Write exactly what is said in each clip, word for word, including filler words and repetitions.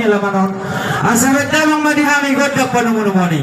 Asa beta mang ma di hami gondang panumunu moni.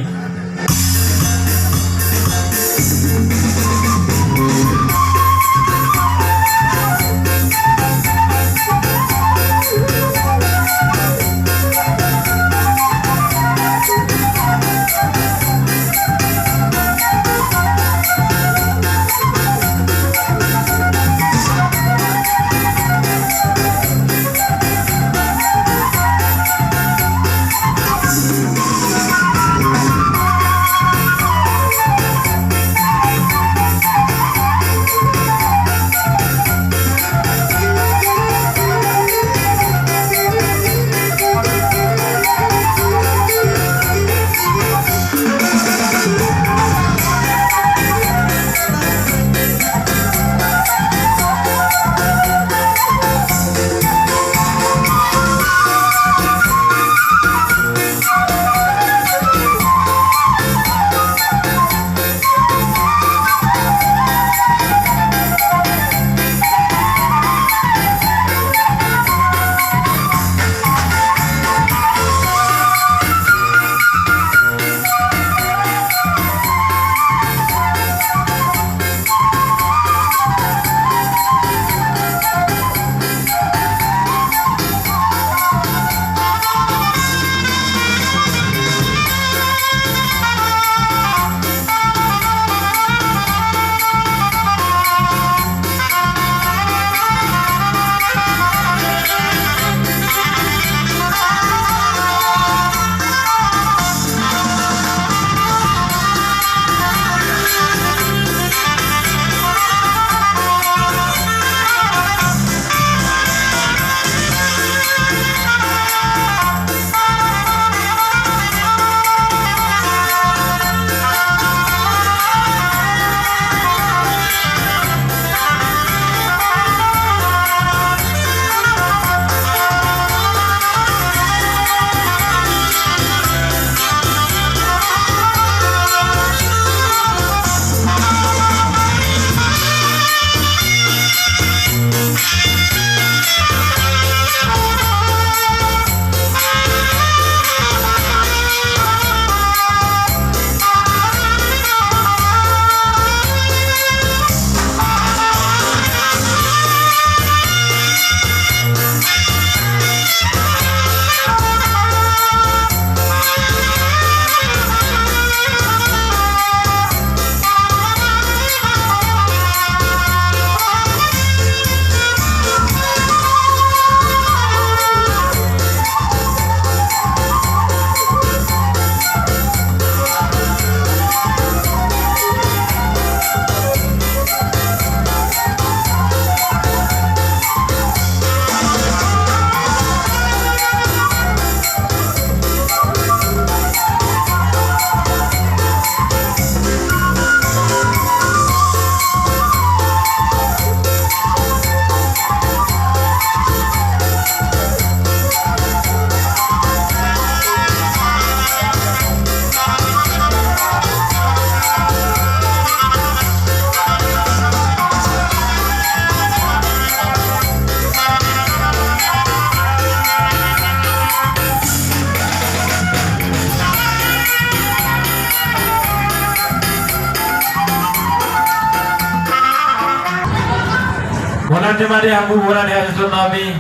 Bolas ni ma di hamu, bolas ni hasuhuton nami,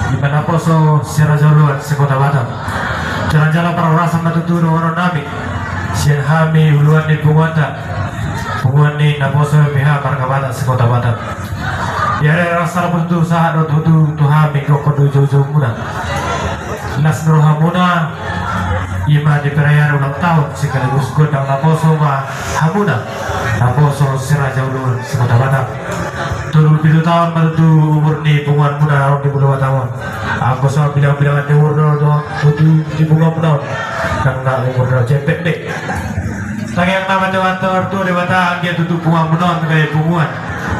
di naposo si Raja Uluan se-Kota Batam. Jala-jala parhorasan ma tutu dohonon nami sian hami uluan ni punguanta, punguan ni naposo B P H marga Batak se-Kota Batam. Di ari-ari las ma tutu sahat do tutu tu hami gokhon dohot jou-jou muna. Las ni roha muna, i ma di perayaan ulang tahun sekaligus gondang naposo ma hamuna, naposo si Raja Uluan se-Kota Batam. Tolu pulu pitu taon ma tutu umur ni punguan muna na adong di Pulo Batam on. Anggo so bilang-bilangan ni umur do, do tutu di punguan muna on, ndang na umur na jempek be. Tangiang nami ma tu Amanta Martua Debata, anggiat tutu punguan muna on gabe punguan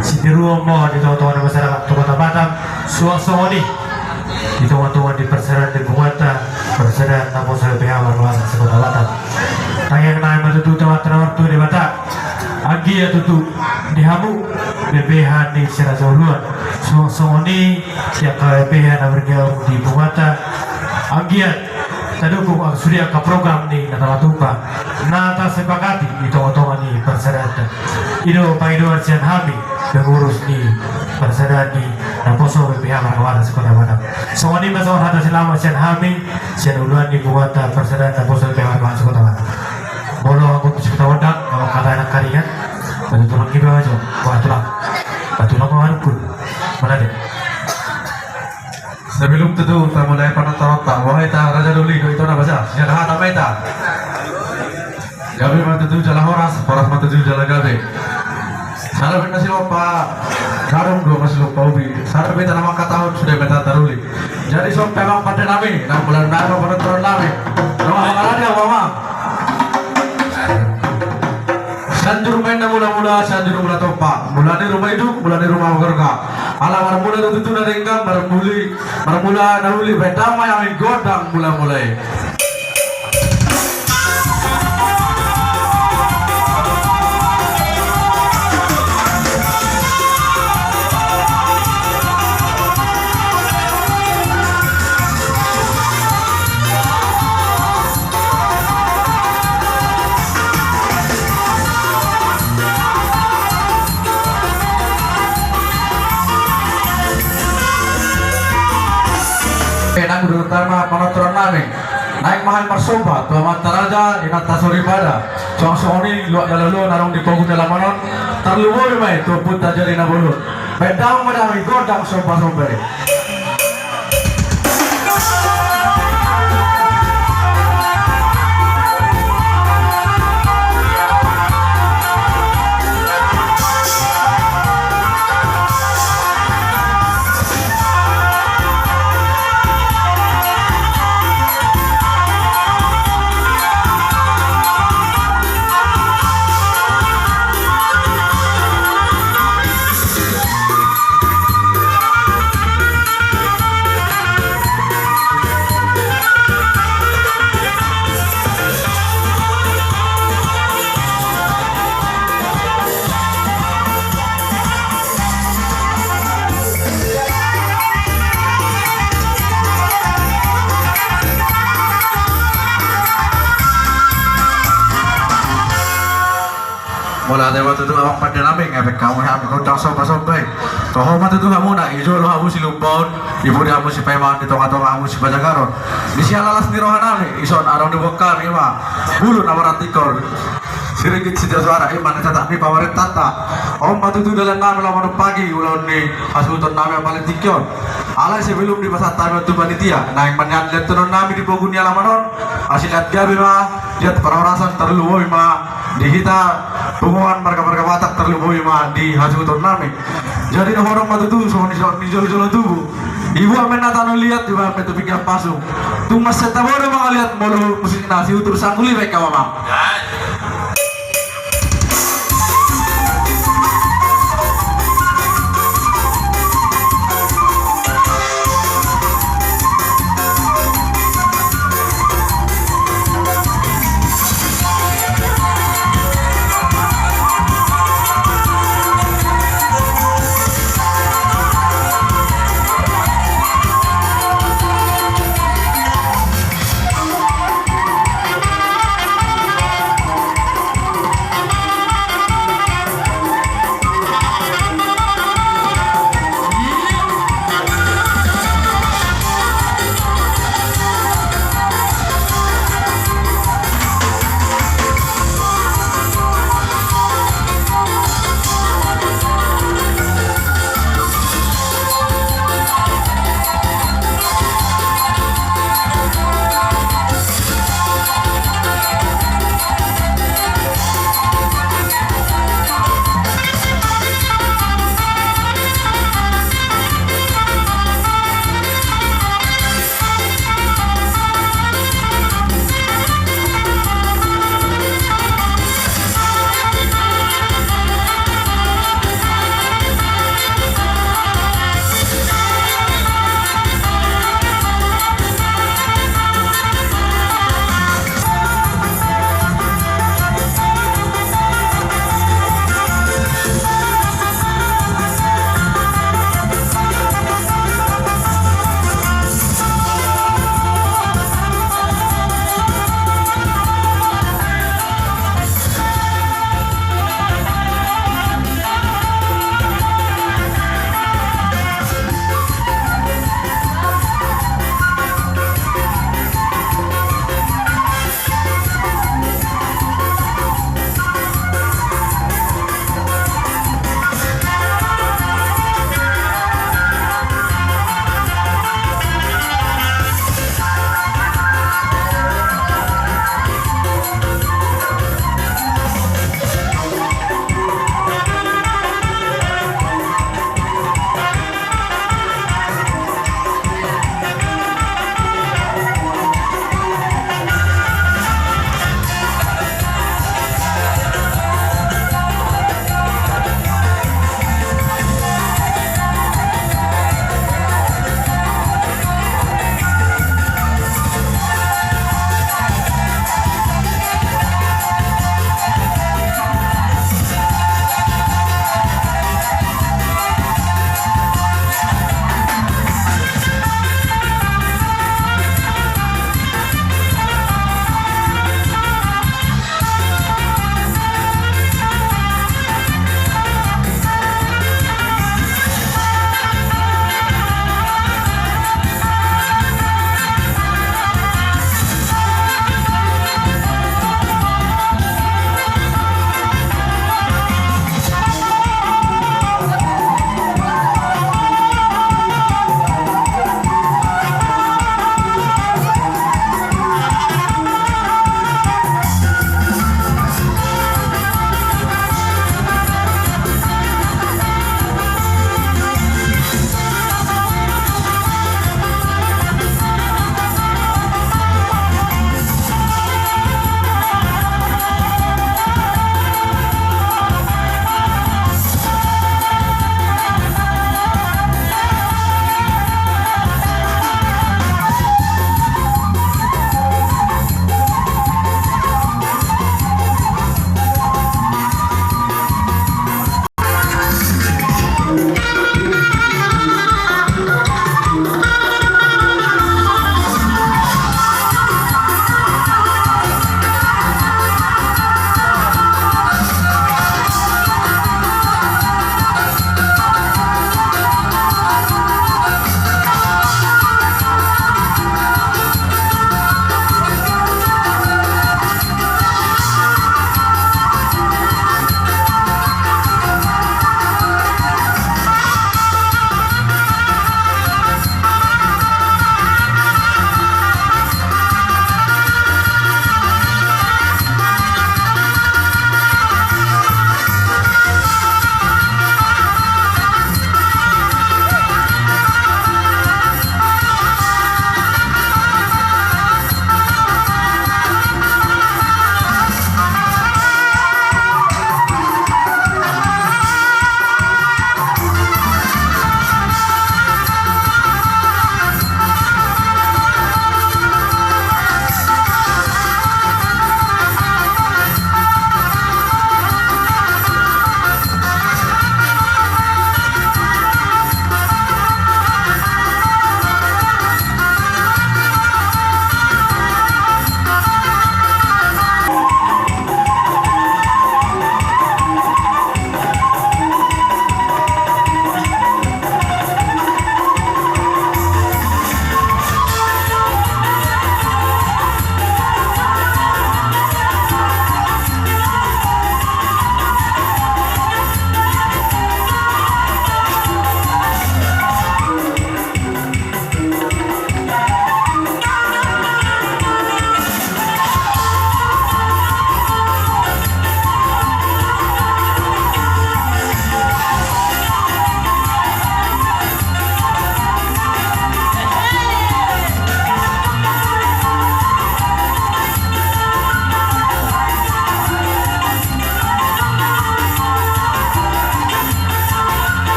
sitiruon ma di tonga-tonga ni masyarakat tu Kota Batam, suang songon i di tonga-tonga ni parserahan ni punguanta, parserahan naposo B P H marga Batak se-Kota Batam. Tangiang nami ma tutu tu Amanta Martua Debata, anggiat tutu di hamu B P H ni si Raja Uluan, suang songon i di angka B P H na marniaga di punguanta, Anggiat tadukung sude angka program ni na tapatumpak, na tasepakati di tongatonga ni parsadaan. I do pangidoan sian hami pengurus ni parsadaan ni naposo B P H Marga Batak se-Kota Batam. Songon i ma songon hata selamat sian hami, sian uluan ni punguanta parsadaan naposo B P H Marga Batak se-Kota Batam. Molo anggo tu sipata ondang, anggo hata nangkaningan, batu tulang iba jo, batu tulang, batu tulang ma manungkun. Mana de? Sebelum tutu tamulai panontaronta, boha hita raja doli do ito na basa, sian hata ma hita. Gabe ma tutu jala horas, horas ma tutu jala gabe. Sarbet na silompa gadong, dua ma silompa ubi. Sarbet na mangkatahon sude ma hita taruli. Jadi songon i ma pande nami, na mula na panontaron nami. Dong apa kaladi apa ma? Sianjur ma inna mulamula, Sianjur mula tompa. Mula ni ruma iduk, mula ni ruma gorga. Ala marmula do tutu na denggan, marmuli, marmula na uli, baen damang ma hami gondang mulamula i. Nang udur tama panontaron nami. Naeng ma hami marsomba tu amanta raja, inanta soripada. Songon i luat na lolo na adong di pogu ni alaman on. Tarlumobi ma i tu ompunta Jari Nabolon. Baen damang ma hami gondang sombasomba i. Mauliate ma tutu amang pande nami, nga pe hamu hami gondang sombasomba i. Toho ma tutu hamuna, i jolo hamu silumbaon, i pudi hamu sipaimaon, di tongatonga hamu sipajagaron. Di sian las ni roha nami, ison adong diboan hami ma, bulung na martingkor. Siringgit sitio suara, i ma na sahat ni pamarentanta. On ma tutu dalan nami laho manumpahi ulaon ni hasuhuton nami apala tingki on. Alai sebelum dipasahat hami tu panitia, naeng ma nian liat tu nami di pogu ni alaman on. Asi liat gabe ma, liat parhorasan, tarlumobi ma di hita punguan marga-marga Batak, tarlumobi ma di hasuhuton nami. Jadi na horong ma tutu songon i, songon i jolo-jolo tubu. Ibu amen na tano liat, ibu amen tu pinggan pasu. Tung mansai tabo do mangaliat molo musikna si Utur Sangguli, baen hamu ma.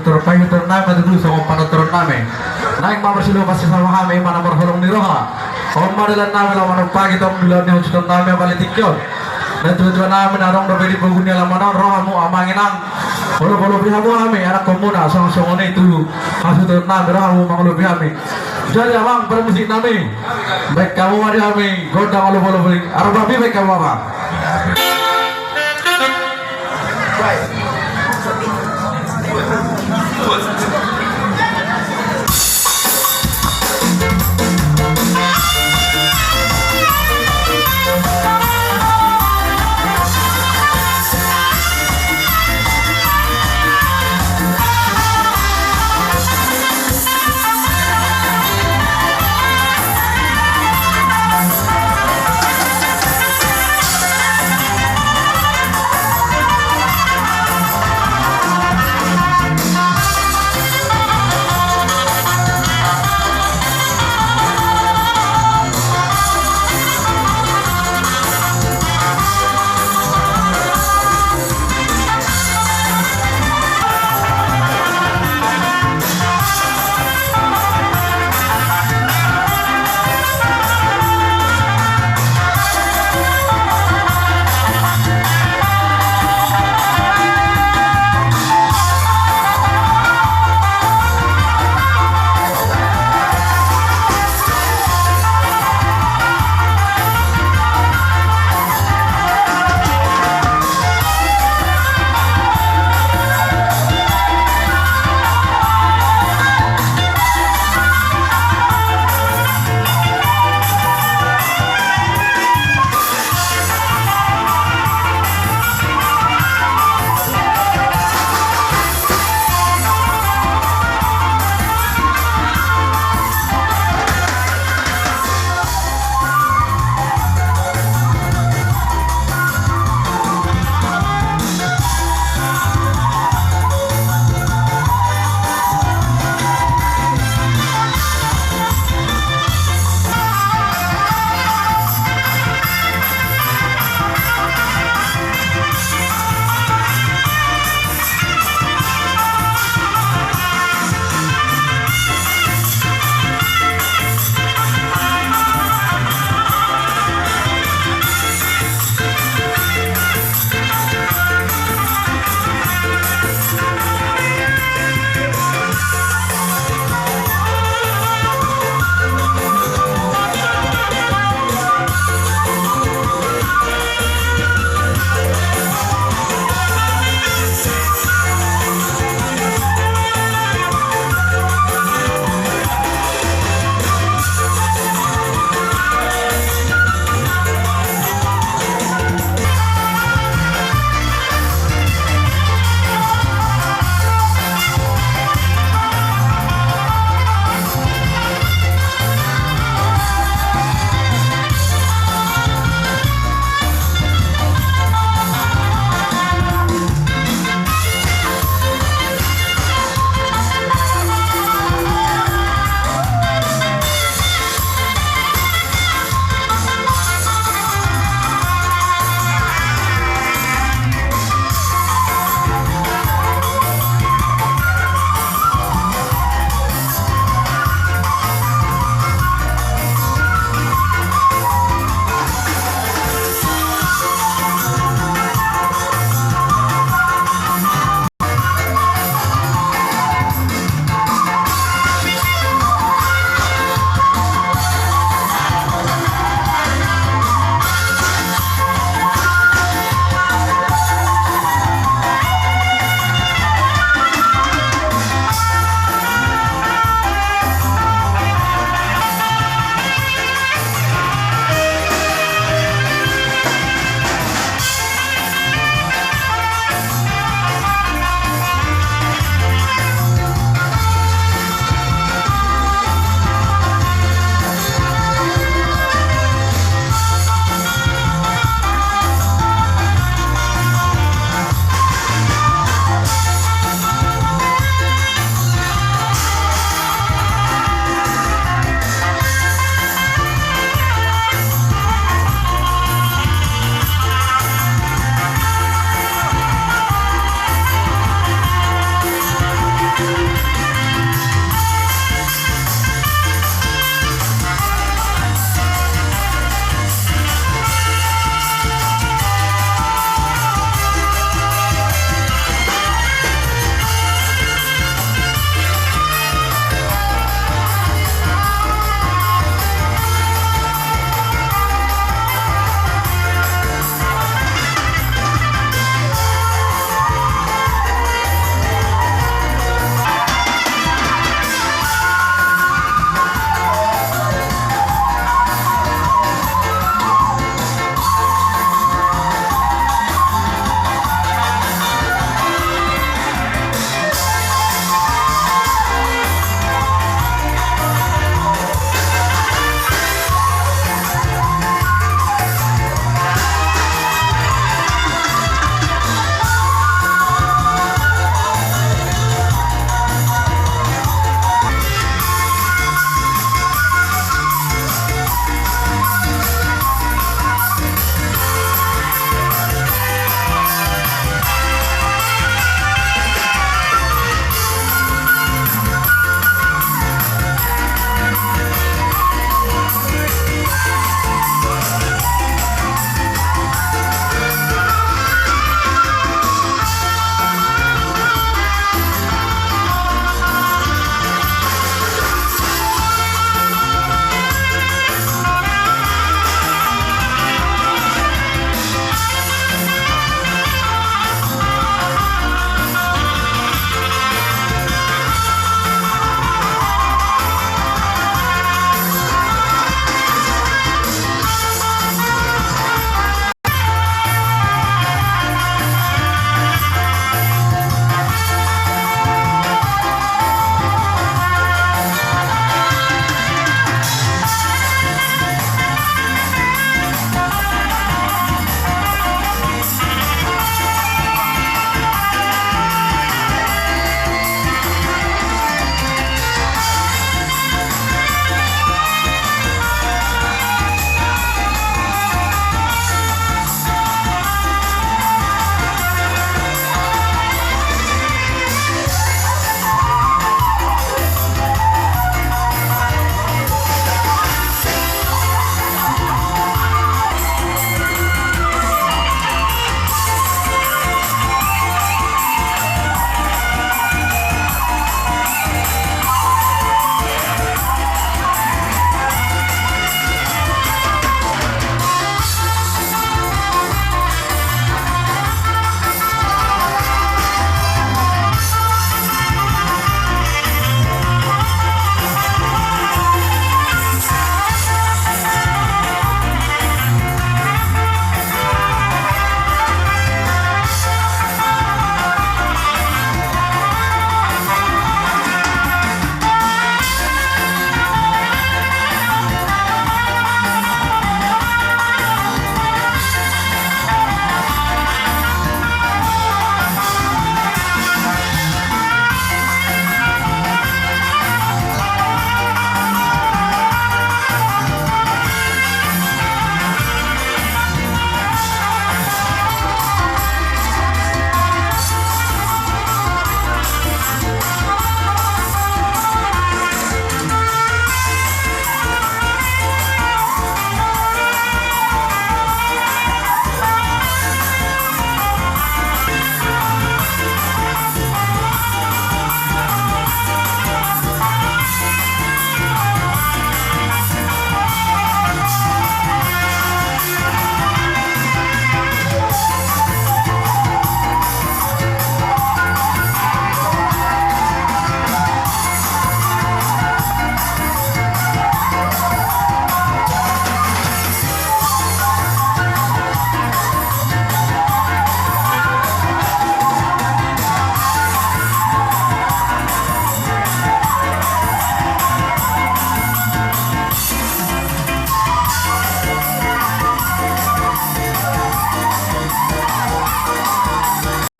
Torop paihutonnami ma tutu songon panortoronnami. Naeng ma marsiloas sisama hami, i ma na marholong ni roha. On ma dalan nami laho manompaki tong di ulaon ni hasuhutonnami apala tingki on. Natuatuanami na adong dope di pogu ni alaman on, ro hamu amang inang. Olo-olo pe hamu hami anakkonmuna songon-songon i tu hasuhutonnami, ro hamu mangolopi hami. Jadi amang parmusiknami, baen hamu ma di hami gondang olo-olo pe, arbapi baen hamu amang.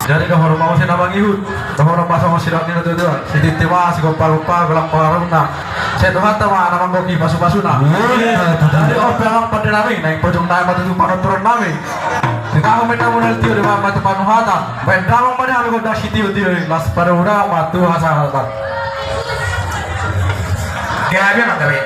Jadi dohonon ma muse na mangihut, dohonon ma songon sidok ni natuatua: Sititi ma sigompa-gompa, golang pangarahutna. Sai Tuhanta ma na manggohi pasu-pasuna. Jadi on pe amang pande nami, naeng pojom nai ma tutu panortoron nami. Di tahu mena munal tio di ma tu panuhatan. Baen damang ma di hami gondang sitio-tio i, las panuhatan ma tu hasahatan. Gabe ma gabe.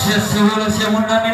Siap, siap, siap, siap.